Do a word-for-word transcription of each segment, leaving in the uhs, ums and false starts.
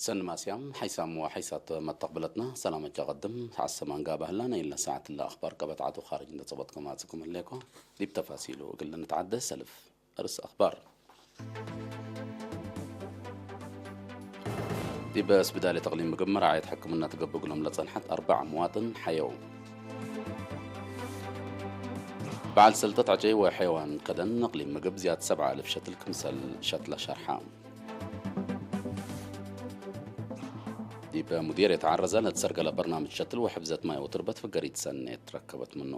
ሰኒ ማስያም፣ ሐይሳም ወሐይሳት መተቅብለትና፣ ሰላም እጀ ቀድም፣ ተዐሰ ማንጋብ አህላነ፣ ኢለ ሰዓት እለ አኽባር ቀበት ዐድ ወኻርጅ እንዴ ጸበጥኩም አጽእኩም ህሌኮ፣ ዲብ ተፋሲሉ እግል ንትዓደ ሰልፍ። አርእስ አኽባር። ዲብ ስብዳሌት እቅሊም ምግብ መራዐየት ሕክምና ትገብእ እግሎም ለጸንሐት አርበዕ ምዋጥን ሐየው። በዐል ሰልጠት ዐጨይ ወሐይዋን ከደን እቅሊም ምግብ ዝያድ ሰብዓ አልፍ ሸትል ክምሰል ሸትለ ሸርሐ። ዲብ ሙዲርየት ዐረዘ ለትሰርገለ በርናምጅ ሸትል ወሕፍዘት ማይ ወትርበት ፍገሪት ሰኔት ረከበት ምኑ።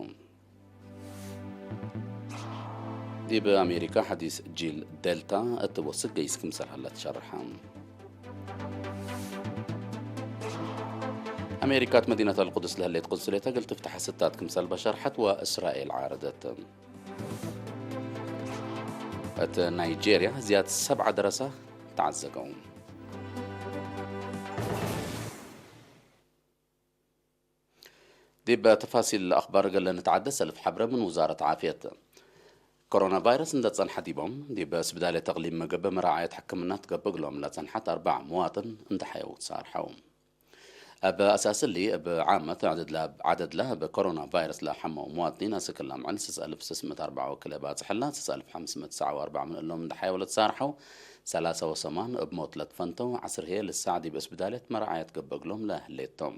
ዲብ አሜሪካ ሐዲስ ጂል ዴልታ እት ወስክ ገይስ ክምሰል ሀለ ትሸርሐ። አሜሪካ እት መዲነት አልቁድስ ለህሌት ቁንስሌት እግል ትፍተሐ ስታት ክምሰል በሸርሐት ወእስራኤል ዓረደት። እት ናይጄርያ ዝያድ ሰብዓ ደረሰ ተዓዘገው። ዲብ ተፋሲል አኽባር እግል ንትዓደ ሰልፍ ሐብረ ምን ውዛረት ዓፍየት። ኮሮና ቫይረስ እንዴ ጸንሐ ዲቦም፣ ዲብ ስብዳሌት እቅሊም ምግብ መራዐየት ሕክምና ትገብእ እግሎም ለጸንሐት አርበዕ ምዋጥን እንዴ ሐየው ተሳርሐው። እብ አሳስ እሊ፣ እብ ዓመት ዐደድ ለ-፣ ዐደድ ለእብ ኮሮና ቫይረስ ለሐመው ምዋጥኒን አስክ ለምዕል ስስ አልፍ ስስ ምእት አርበዕ ወክልኤ ባጽሕ እላ፣ ስስ አልፍ ሐምስ ምእት ሰብዓ ወአርበዕ ምን እሎም እንዴ ሐየው ለተሳርሐው፣ ሰላሰ ወሰማን እብ ሞት ለትፈንተው፣ ዐስር ህዬ ልሳዕ ዲብ እስብዳሌት መራዐየት ገብእ እግሎም ለህሌቶም።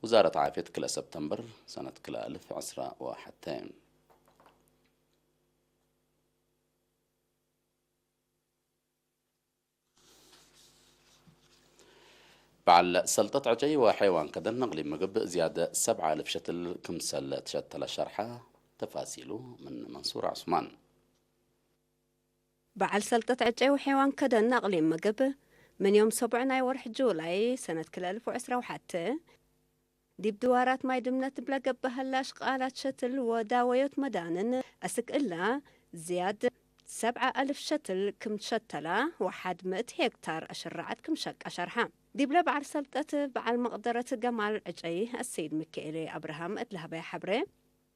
ውዛረት ዓፍየት ክልኤ ሰብተምበር ሰነት ክልኤ አልፍ ዐስራ ወሐቴ። በዐል ሰልጠት ዐጨይ ወሐይዋን ከደን ነቅሊብ ምግብ ዝያድ ሰብዓ አልፍ ሸትል ክምሰል ትሸተለ ሸርሐ። ተፋሲሉ ምን መንሱር ዑስማን። በዐል ሰልጠት ዕጨይ ወሐይዋን ከደን አቅሊም ምግብ፣ ምን ዮም ሰቡዕ ናይ ወርሕ ጁላይ ሰነት ክልኤ አልፍ ወዕስራ ወሐቴ፣ ዲብ ድዋራት ማይ ድምነት እብ ለገብእ ሀለ አሽቃላት ሸትል ወዳወዮት መዳንን፣ አስክ እላ ዝያድ ሰብዐ አልፍ ሸትል ክም ሸተላ ወሐድ ምእት ሄክታር አሽራዐት ክም ሸቀ ሸርሐ። ዲብለ በዐል ሰልጠት በዐል መቅደረት ገማል ዕጨይ አሰይድ ሚካኤል አብርሃም እት ለሀበየ ሐብሬ፣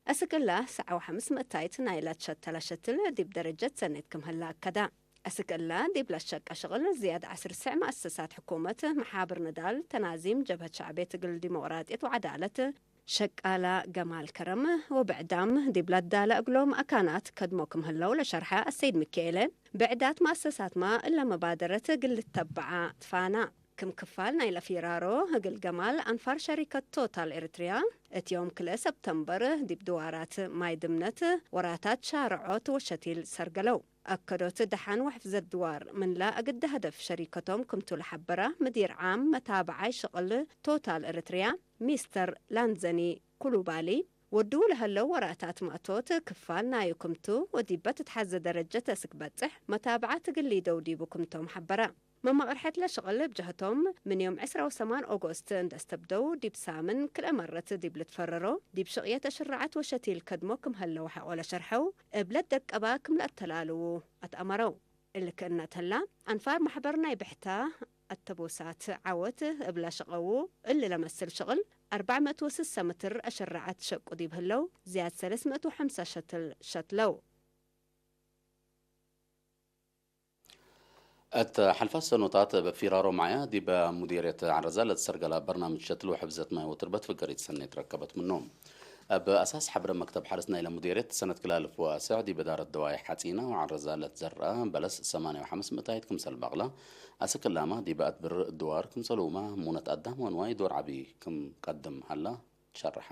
አስክ እላ ሰዕ ወሐምስ ምእታይት ናይላ ትሸተለ ሸትል ዲብ ደረጀት ሰኔት ክም ህለ አከዳ። አስክ እላ ዲብ ለሸቀ ሽቅል ዝያድ ዐስር ሰዕ መአሰሳት ሕኩመት፣ መሓብር ንዳል፣ ተናዚም፣ ጀብሀት ሸዕብየት እግል ዲሞቅራጥየት ወዐዳለት፣ ሸቃላ ገማል ከረም ወብዕዳም ዲብ ለዳለ እግሎም አካናት ከድሞ ክም ህለው ለሸርሐ አሰይድ ሚካኤለ፣ ብዕዳት መአሰሳትመ እለ መባደረት እግል ልተበዓ ትፋና። ክም ክፋል ናይለ ፊራሮ፣ እግል ገማል አንፋር ሸሪከት ቶታል ኤሪትሪያ እት ዮም ክልኤ ሰብተምበር ዲብ ድዋራት ማይ ድምነት ወራታት ሻርዖት ወሸቲል ሰርገለው። አከዶት ደሐን ወሕፍዘት ድዋር ምንላ እግደ ሀደፍ ሸሪከቶም ክምቱ ለሐበረ ምዲር ዓም መታበዓይ ሽቅል ቶታል ኤሪትሪያ ሚስተር ላንዘኒ ኩሉባሊ፣ ወድው ለሀለው ወራታት ማእቶት ክፋል ናዩ ክምቱ ወዲበ ትትሐዘ ደረጀት አስክ በጽሕ መታብዓት እግል ሊደው ዲቡ ክምቶም ሐበረ። መመቅርሐት ለሽቅል እብ ጀህቶም፣ ምን ዮም ዕስራ ወሰማን ኦጎስት እንዴ አስተብደው፣ ዲብ ሳምን ክልኤ መረት ዲብ ልትፈረሮ፣ ዲብ ሽቅየት አሽራዐት ወሸቲል ከድሞ ክም ሀለው ሐቆ ለሸርሐው፣ እብ ለትደቀባ ክም ለአተላልዉ አትአመረው። እሊ ክእነ ተላ፣ አንፋር መሕበር ናይ ብሕታ አተቦሳት ዐወት እብ ለሸቀዉ፣ እሊ ለመስል ሽቅል አርበዕ ምእት ወስሰ ምትር አሽራዐት ሸቁ ዲብ ህለው፣ ዝያድ ሰለስ ምእት ወሐምሳ ሸትል ሸትለው። እት ሐልፋት ሰኖታት እብ ፊራሮ ማየ ዲብ ሙዲርየት ዐረዛ ለትሰርገለ በርናምጅ ሸትል ወሕፍዘት ማይ ወትርበት ፍገሪት ሰኔት ረከበት ምኑ። እብ አሳስ ሐብረ መክተብ ሐርስ ናይለ ሙዲርየት ሰነት ክልኤ አልፍ ወአስዕ ዲብ እዳረት ደዋይ ሐጺነ ወዐረዛ ለትዘርአ በለስ ሰማንያ ወሐምስ ምእታይት ክምሰል በቅለ፣ አስክ እላመ ዲብ አድብር ድዋር ክምሰልሁመ ሙነት አዳም ወንዋይ ዶር ዐቢ ክም ቀድም ሀለ። ሸርሐ።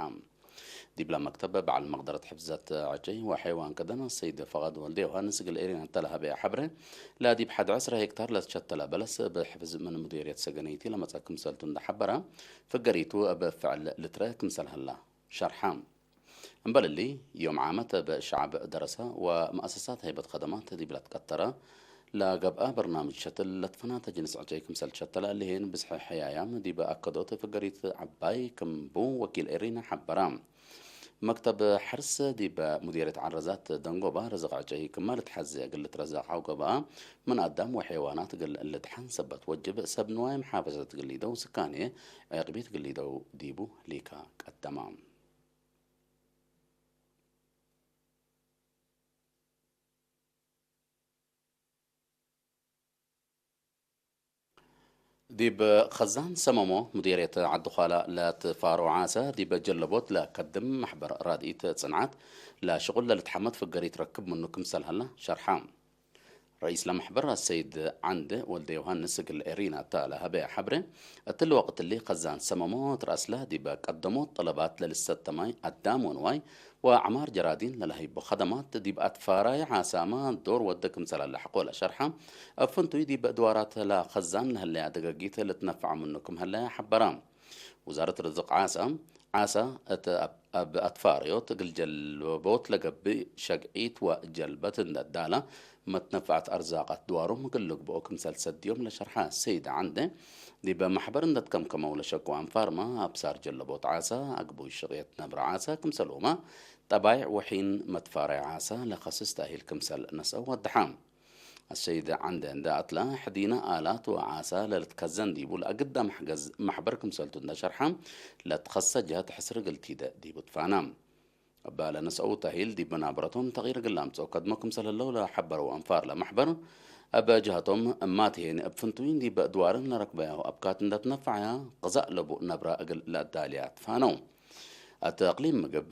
ዲብለ መክተብ በዐል መቅደረት ሕፍዘት ዐጨይ ወሐይዋን ከደን ሰይድ ፈቃድ ወልደ ዮሐንስ እግል ኤሪና እተ ለሀበየ ሐብረ፣ ለዲብ ሐድ ዕስረ ሄክታር ለትሸተለ በለስ እብ ሕፍዝ ምን ሙዲርየት ሰገነይቲ ለመጽአ ክምሰልቱ እንደ ሐበረ፣ ፍገሪቱ እብ ፍዕል ልትረአ ክምሰል ሀላ ሸርሐ። እምበል እሊ፣ ዮም ዓመት እብ ሸዐብ ደረሰ ወመአሰሳት ሀይበት ከደማት ዲብለ ትቀተረ፣ ለገብአ በርናምጅ ሸትል ለትፈናተ ጅንስ ዕጨይ ክምሰል ትሸተለ እሊሄን ብዝሐ ሕያያም ዲብ አከዶት ፍገሪት ዐባይ ክም ቡ ወኪል ኤሪና ሐበረ። መክተብ ሐርስ ዲብ ሙዲርየት ዐረዛት ደንጎባ ርዝቅ ዕጨይ ክመ ልትሐዜ እግል ልትረዘቅ ሐው ገብአ፣ ምን አዳም ወሐይዋናት እግል ልድሐን ሰበት ወጅብ፣ ሰብ ንዋይ መሓፈዘት እግል ሊደው ስካኔ ዕቅቢት እግል ሊደው ዲቡ ሊካ ቀደመ። ዲብ ከዛን ሰመሞ ሙዴርየት ዐዲ ዃላ ለትፋሮ ዓሰ፣ ዲብ ጀለቦት ለከድም መሕበር ራድኢት ጽንዓት ለሽቁል ለልትሐመድ ፍገሪት ረክብ ምኑ ክምሰል ሀለ ሸርሐ። ረኢስ ለመሕበር አሰይድ ዐንደ ወልደ ዮሐንስ እግል ኤሪና እተ ለሀበ ሐብሬ፣ እትሊ ወቅት እሊ ከዛን ሰመሞ ትረአስለ ዲበ ቀደሞት ጠለባት ለልሰተማይ አዳም ወንዋይ ወዐማር ጀራዲን ለለሀይቦ ከደማት ዲብ አትፋራይ ዓሳመ ዶር ወደ ክምሰል ለሐቆ ለሸርሐ፣ እብ ፍንቱይ ዲብ እድዋራት ለከዛን ለህለያ ደገጊት ልትነፈዐ ምኑ ክም ህለያ ሐበረ። ውዛረት ርዝቅ ዓሰ፣ ዓሰ እት አብ፣ አብ አትፋርዮት እግል ጀልቦት ለገብእ ሸግዒት ወጀልበት እንደ ዳለ፣ መትነፈዐት አርዛቅ አትድዋሮም እግል ልግብኦ ክምሰል ሰድዮም ለሸርሐ ሰይድ ዐንደ፣ ዲበ መሕበር እንደ ትከምከመው ለሸቁ አንፋርመ፣ አብሳር ጀልቦት ዓሰ፣ አግቡይ ሽቅየት ነብረ ዓሰ ክምሰልሁመ፣ ጠባይዕ ወሒን መትፋራይ ዓሰ ለከስስ ተእሂል ክምሰል ነስአው ወደሐ። አሰይድ ዐንደ እንደ አትለ፣ ሕዲነ አላት ወዓሰ ለልትከዘን ዲቡ ለአግደ መሕገዝ መሕበር ክምሰልቱ እንደ ሸርሐ፣ ለትከሰ ጀህት ሕስር እግል ቲደ ዲቡ ትፋነ። እበ ለነስአው ተእሂል ዲብ መናበረቶም ተቅይር እግል ለአምጽኦ ከድሞ ክምሰል ህለው ለሐበረው አንፋር ለመሕበር፣ እበ ጀሀቶም እማትሄን እብ ፍንቱይ ዲብ ድዋርን ለረክበያሁ አብካት እንደ ትነፈዐያ ቅዛእ ለቡ ነብረ እግል ለአዳልያ ትፋነው። እት እቅሊም ምግብ፣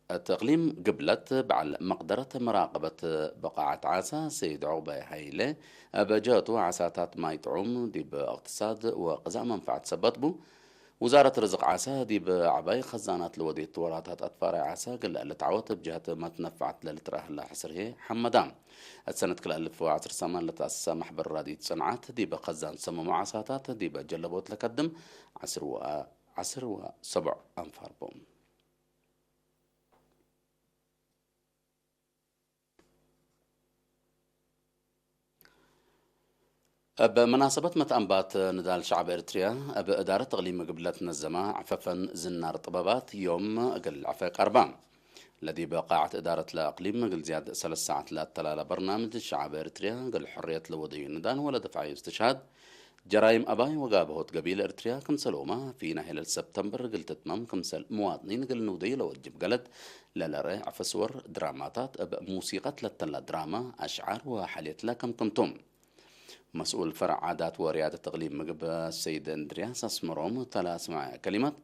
እት እቅሊም ግብለት በዐል መቅደረት መራቀበት በቃዐት ዓሰ ሰይድ ዑቅባይ ሀይለ፣ እብ ጀህቱ ዓሳታት ማይ ጥዑም ዲብ እቅትሳድ ወቅዛእ መንፈዐት ሰበት ቡ። ውዛረት ርዝቅ ዓሰ ዲብ ዐባይ ከዛናት ለወዴት ወራታት አትፋራይ ዓሰ እግል ልትዐወት እብ ጀህት መትነፈዐት ለልትረአ ህላ ሕስር ህዬ ሐመዳ። እት ሰነት ክልኤ አልፍ ወዐስር ሰማን ለተአሰሰ መሕበር ራድኢት ጽንዓት ዲብ ከዛን ሰመሞ ዓሳታት ዲብ ጀለቦት ለከድም ዐስር ወ-፣ ዐስር ወሰቡዕ አንፋር ቦም። እብ መናሰበት መትአንባት ንዳል ሸዐብ ኤሪትርያ፣ እብ እዳረት እቅሊም እግል ለትነዘመ ዐፈፈን ዝናር ጥበባት ዮም እግል ዐፈ ቀርበ። ለዲብ ቃዐት እዳረት ለእቅሊም እግል ዝያድ ሰለስ ሳዐት ለአተላለ በርናምጅ ሸዐብ ኤሪትርያ እግል ሕርየት ለወደዩ ንዳል ወለደፍዐዩ እስትሽሃድ፣ ጀራይም አባይ ወጋብሆት ገቢል ኤሪትርያ ክምሰልሁመ፣ ፊ ናህለል ሰብተምበር እግል ትትመም ክምሰል ምዋጥኒን እግል ንውደዩ ለወጅብ ገለድ ለለርኤ ዐፈ ስወር፣ ድራማታት፣ እብ ሙሲቀት ለተላ ድራማ፣ አሽዓር ወሐልየት ለከምክምቱ። መስኡል ፈርዕ ዓዳት ወርያደት እቅሊም ምግብ ሰይድ እንድርያስ አስመሮም እተ ለአስመዐ ከሊማት፣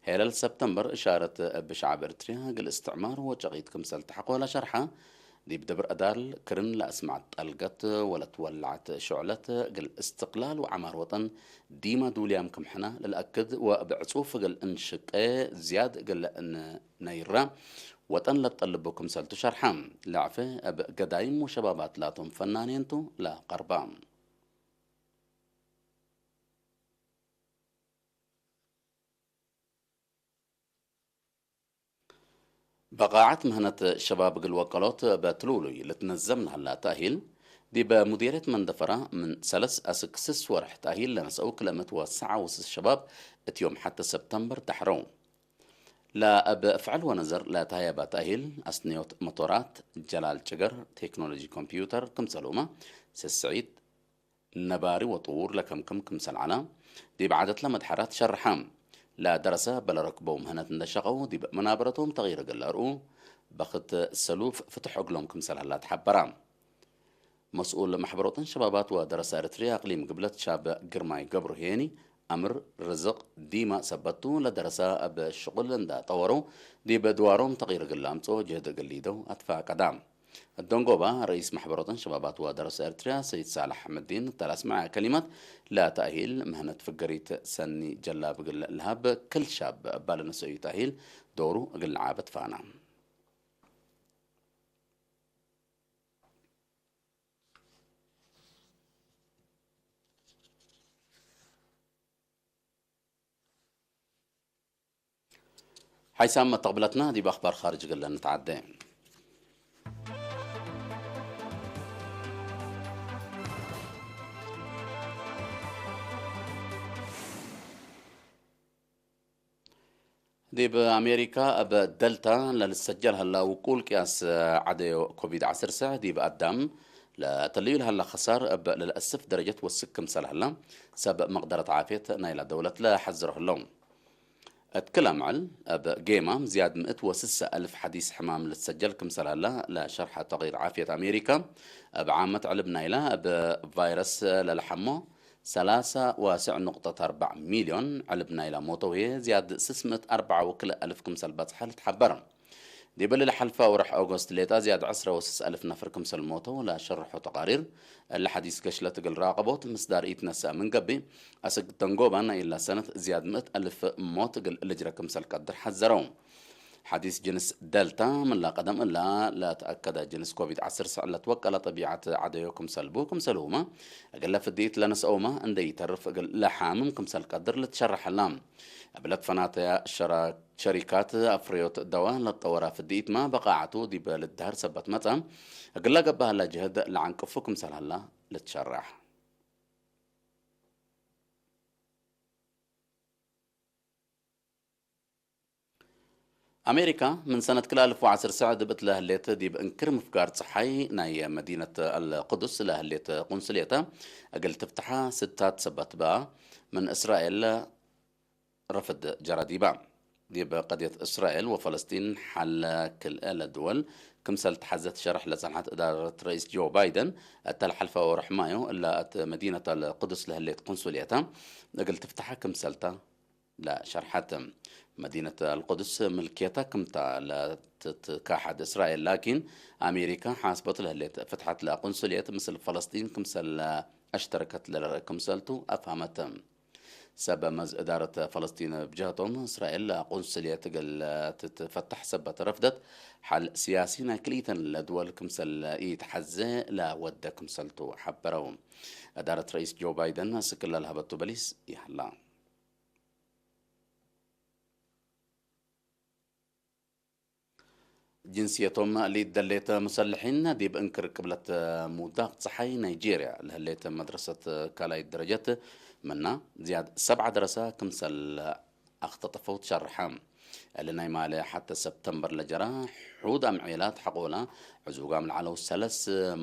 ሄለል ሰብተምበር እሻረት እብ ሸዐብ ኤሪትርያ እግል እስትዕማር ወጨቂት ክምሰል ተሐቆ ለሸርሐ፣ ዲብ ድብር አዳል ክርን ለአስመዐት ጠልገት ወለትወለዐት ሸዑለት፣ እግል እስትቅላል ወዐማር ወጠን ዲመ ዱልያም ክም ሕነ ለልአክድ ወእብ ዕጹፍ እግል እንሽቄ ዝያድ እግል እን-፣ ነይረ ወጠን ለትጠልቡ ክምሰልቱ ሸርሐ። ለዐፌ እብ ገዳይም ወሸባባት ላቶም ፈናኔንቱ ለቀርበ። በቃዐት ምህነት ሸባብ እግል ወከሎት በትሉሉይ ልትነዘም ለሀላ ተእሂል፣ ዲበ ሙዲርየት መንደፈራ ምን ሰለስ አስክ ስስ ወርሕ ተእሂል ለነስአው ክልኤ ምእት ወሰዓ ወስስ ሸባብ እት ዮም ሐተ ሰብተምበር ደሐረው። ለእብ ፍዕል ወነዘር ለተሀየበ ተእሂል፣ አስንዮት መቶራት፣ ጀላል ጭገር፣ ቴክኖሎጂ ኮምፕዩተር ክምሰልሁመ፣ ስስዒት ነባሪ ወጥዉር ለከምክም ክምሰል ዐለ፣ ዲብ ዓደት ለመድሐራት ሸርሐ። ለደረሰ እበ ለረክበው ምህነት እንደ ሸቀው፣ ዲብ መናበረቶም ተግይር እግል ለአርኡ፣ በክት ሰሉፍ ፍትሕ እግሎም ክምሰል ሀላ ተሐበረ። መስኡል መሕበር ወጠን ሸባባት ወደረሰ ኤረትርያ አቅሊም ግብለት ሻብ ግርማይ ገብሩ ሄኒ፣ አምር ርዝቅ ዲማ ሰበት ቱ፣ ለደረሰ እብ ሽቁል እንደ ጠወረው፣ ዲብ ድዋሮም ተቅይር እግል ለአምጽኦ ጅህድ እግል ሊደው አትፋቀዳ። እት ደንጎባ፣ ረኢስ መሕበር ወጠን ሸባባት ወደረሰ ኤረትርያ ሰይድ ሳልሕ አሕመዲን እተ ለአስመዐ ከሊማት፣ ለተእሂል ምህነት ፍገሪት ሰኒ ጀላብ እግል ለሀብ ክል ሻብ እባ ለነሰአዩ ተእሂል ዶሩ እግል ለዓብ ትፋና። ሓይሳም መተቅብለትና ዲብ አኽባር ኻርጅ እግል ንትዓዴ። ዲብ አሜሪካ፣ እብ ደልታ ለልሰጀል ሀላ ውቁል ቅያስ ዐደዮ ኮቪድ ዐሰርተ ዲብ አዳም ለተልዩ ለሀላ ከሳር እብ ለልአስፍ ደረጀት ወስክ ክምሰል ሀላ፣ ሰብ መቅደረት ዓፍየት ናይላ ደውለት ለሐዝሮ ህለው። እት ክል አምዕል፣ እብ ጌማም ዝያድ ምእት ወስሰ አልፍ ሐዲስ ሕማም ልትሰጀል ክምሰል ሀላ ለሸርሐ ተቅሪር ዓፍየት አሜሪካ፣ እብ ዓመት ዕልብ ናይላ እብ ቫይረስ ለለሐሞ ሰላሳ ወስዕ ንቁጠት አርበዕ ሚልዮን፣ ዕልብ ናይላ ሞተው ህዬ ዝያድ ስስ ምእት አርበዕ ወክልኤ አልፍ ክምሰል በጽሐ ልትሐበር። ዲብ እሊ ለሐልፈ ወርሕ ኦገስት ሌጠ ዝያድ ዕስረ ወስስ አልፍ ነፍር ክምሰል ሞተው ለሸርሖ ተቃሪር፣ እሊ ሐዲስ ገሽለት እግል ራቀቦት ምስዳር ኢትነሰአ ምን ገብእ፣ አስክ ደንጎባ ናይላ ሰነት ዝያድ ምእት አልፍ ሞት እግል ልጅረ ክምሰል ቀድር ሐዘረው። ሐዲስ ጅንስ ደልታ፣ ምንላ ቀደም እላ ለተአከደ ጅንስ ኮቪድ ዐስር ሰዕ ለትወቀለ ጠቢዐት ዐደዮ ክምሰል ቡ፣ ክምሰልሁመ እግለ ፍድኢት ለነስአውመ እንደ ኢተርፍ እግል ለሓምም ክምሰል ቀድር ልትሸረሕ ህላ። እብ ለትፈናተያ ሸራ-፣ ሸሪካት አፍረዮት ደዋ ለትጠወራ ፍድኢትመ በቃዐቱ ዲብ ልድሀር ሰበት መጽአ፣ እግለ ገብአ ህላ ጅህድ ለዐንቅፉ ክምሰል ሀላ ልትሸረሕ። አሜሪካ፣ ምን ሰነት ክልኤ አልፍ ወዐስር ሰዕ ዲብ እት ለህሌት ዲብ እንክር ምፍጋር ጸሓይ ናይ መዲነት አልቁዱስ ለህሌት ቁንስልየተ እግል ትፍትሐ ስታት ሰበት በአ፣ ምን እስራኤል ረፍድ ጀረ ዲባ። ዲብ ቀድየት እስራኤል ወፈለስጢን ሐለ ክልኤ ለድወል ክምሰል ተሐዘት ሸርሕ ለጸንሐት እዳረት ረኢስ ጆ ባይደን፣ እተ ለሐልፈ ወርሕ ማዮ እላ እት መዲነት አልቁዱስ ለህሌት ቁንስልየተ እግል ትፍትሐ ክምሰልተ፣ ለሸርሐት። መዲነት አልቁድስ ምልክየተ ክምተ ለትትካሐድ እስራኤል፣ ላኪን አሜሪካ ሓስቦት ለህሌት ፍትሐት ለቁንስልየት ምስል ፈለስጢን ክምሰል አሽተረከት ለልርእ ክምሰልቱ አፍሀመት። ሰብ መዝ እዳረት ፈለስጢን ብጀህቶም፣ እስራኤል ለቁንስልየት እግል ትትፈተሕ ሰበት ረፍደት፣ ሐል ስያሲ ናይ ክልኢተን ለድወል ክምሰል ኢተሐዜ ለወደ ክምሰልቱ ሐበረው። እዳረት ረኢስ ጆ ባይደን አስክለ ለሀበቱ በሊስ ይሀላ። ጅንስየቶም ሊደሌት ሙሰልሒን ዲብ እንክር ቅብለት ሙዳቅ ጸሓይ ናይጄርያ ለህሌት መድረሰት ካልኣይት ደረጀት ምና ዝያድ ሰብዓ ደረሰ ክምሰል አክተጠፈው ትሸርሐ። እሊ ናይ ማለ ሐተ ሰብተምበር ለጀራ ሑድ አምዔላት ሐቆላ ዕዙጋም ለዐለው ሰለስ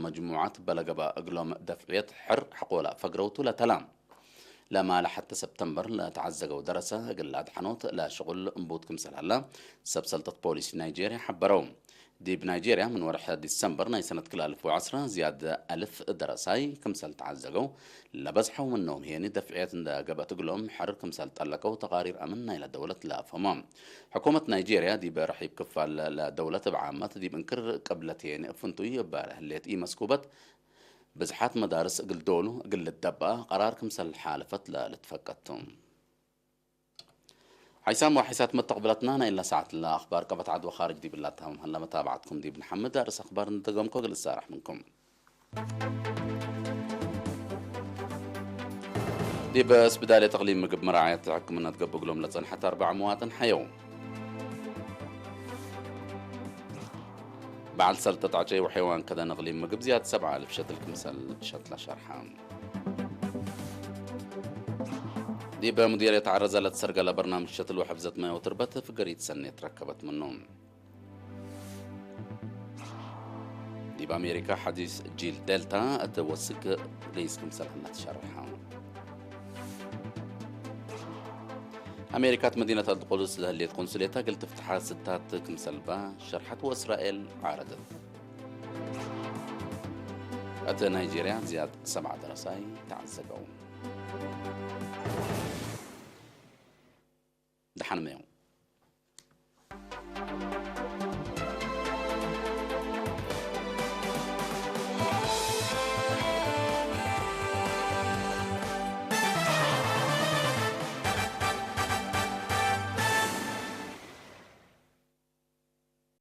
መጅሙዓት በለገባ እግሎም ደፍዕየት ሕር ሐቆላ ፈግረውቱ ለተላ። ለማለ ሐተ ሰብተምበር ለተዐዘገው ደረሰ እግል አድሐኖት ለሽቁል እምቡት ክምሰል ሀላ ሰብ ሰልጠት ፖሊስ ናይጄርያ ሐበረው። ዲብ ናይጄርያ ምን ወርሕ ዲሰምበር ናይ ሰነት ክልኤ አልፍ ወዐስረ ዝያድ አልፍ ደረሳይ ክምሰል ተዐዘገው ለበዝሐው ምኖም ሄኒ ደፍዕየት እንደ ገብአት እግሎም ሕር ክምሰል ጠለቀው ተቃሪር አምን ናይለ ደውለት ለአፍህሞ። ሕኩመት ናይጄርያ ዲብ ረሒብ ክፋል ለደውለት እብ ዓመት ዲብ እንክር ቅብለት ሄኒ እብ ፍንቱይ እበ ለህሌት ኢመስኩበት ብዝሓት መዳርስ እግል ዶሉ እግል ልደበአ ቀራር ክምሰል ሓለፈት ለልትፈቀድ ቱ። ሓይሳም ወሓይሳት መተቅብለትና፣ ናይ እለ ሰዓት ለአኽባር ቀበት ዐድ ወኻርጅ ዲብ ላታምም ሀለ መታብዐትኩም ዲብ ነሐምድ። አርእስ አኽባር እንደ ደገምኮ እግል እሳረሕ ምንኩም። ዲብ ስብዳልየት እቅሊም ምግብ መራዕየት ሕክምነት ገብእ እግሎም ለጸንሐት አርበዕ መዋጥን ሐየው። በዐል ሰልጠት ዐጨይ ወሐይዋን ከደን እቅሊም ምግብ ዝያድ ሰብዓ አልፍ ሸትል ክምሰል ሸትለ ሸርሐ። ዲብ ሙዲርየት ዐረዘ ለትሰርገለ በርናምጅ ሸትል ወሕፍዘት ማይ ወትርበት ፍገሪት ሰኔት ረከበት ምኑ። ዲብ አሜሪካ ሐዲስ ጂል ዴልታ እት ወስክ ገይስ ክምሰል ሀለ ትሸርሐ። አሜሪካት መዲነት አልቁድስ ለህሌት ቁንስሌታ እግል ትፍትሐ ስታት ክምሰልባ ሸርሐት ወእስራኤል ዓረደት። እት ናይጄርያ ዝያድ ሰብዓ ደረሳይ ተዐዘገው። ደሓንመዮም።